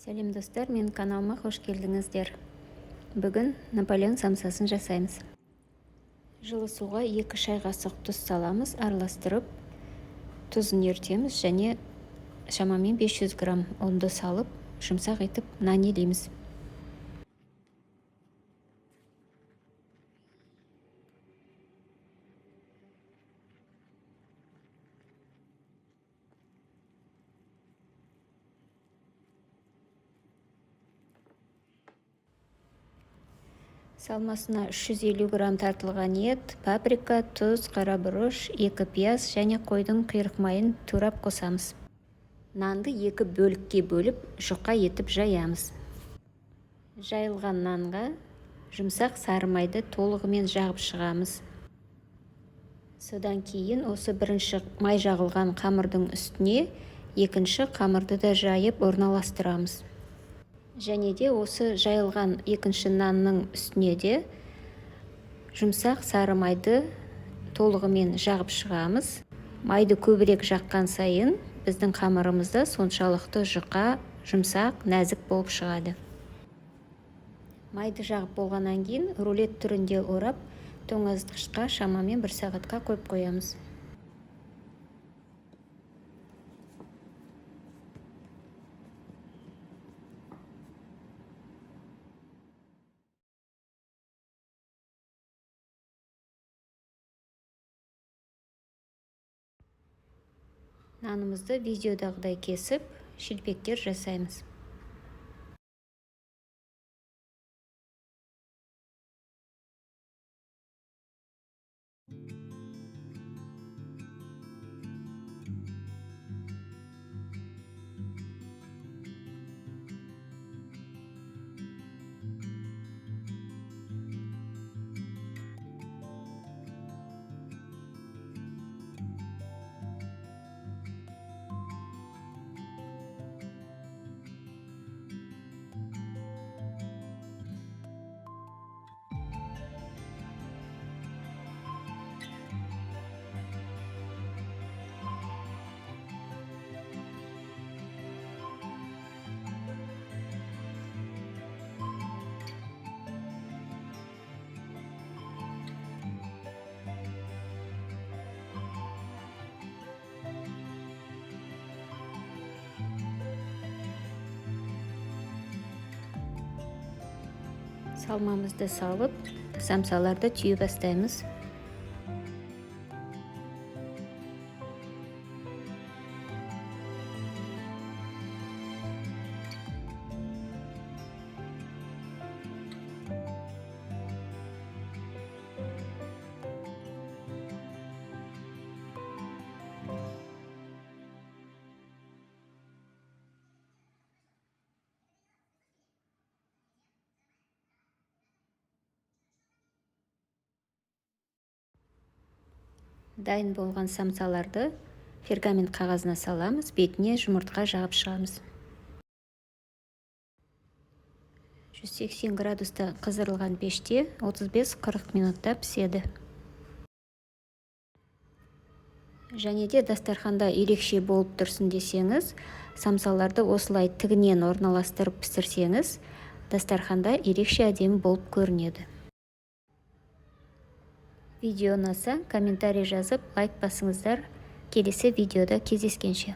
Сәлем, достар! Менің каналыма қош келдіңіздер! Бүгін Наполеон самсасын жасаймыз. Жылы суға 2 шай қасық тұз саламыз, араластырып, тұзын ерітеміз және шамамен 500 грамм ұнды салып, жұмсақ етіп нан илейміз. Салмасына 350 грамм тартылған ет, паприка, тұз, қара бұрыш, 2 пияз және қойдың құйрық майын турап қосамыз. Нанды 2 бөлікке бөліп, жұқа етіп жаямыз. Жайылған нанға жұмсақ сары майды толығымен жағып шығамыз. Содан кейін осы бірінші май жағылған қамырдың үстіне екінші қамырды да жайып орналастырамыз. Және де осы жайылған екінші нанның үстіне де жұмсақ сары майды толығымен жағып шығамыз. Майды көбірек жаққан сайын біздің қамырымыз да соншалықты жұқа, жұмсақ, нәзік болып шығады. Майды жағып болғаннан кейін рулет түрінде орап, тоңазытқышқа шамамен 1 сағатқа қойып қоямыз. Нанымызды видеодағыдай кесіп, шелпектер жасаймыз. Салмамызды салып, самсаларды түйе бастаймыз. Дайын болған самсаларды пергамент қағазына саламыз, бетіне жұмыртқа жағып шығамыз. 180 градуста қыздырылған пеште 35-40 минутта піседі. Және де дастарханда ерекше болып тұрсын десеңіз, самсаларды осылай тігінен орналастырып пісірсеңіз, дастарханда ерекше әдемі болып көрінеді. Видео ұнаса, комментарий жазып, лайк басыңыздар. Келесі видеода кездескенше.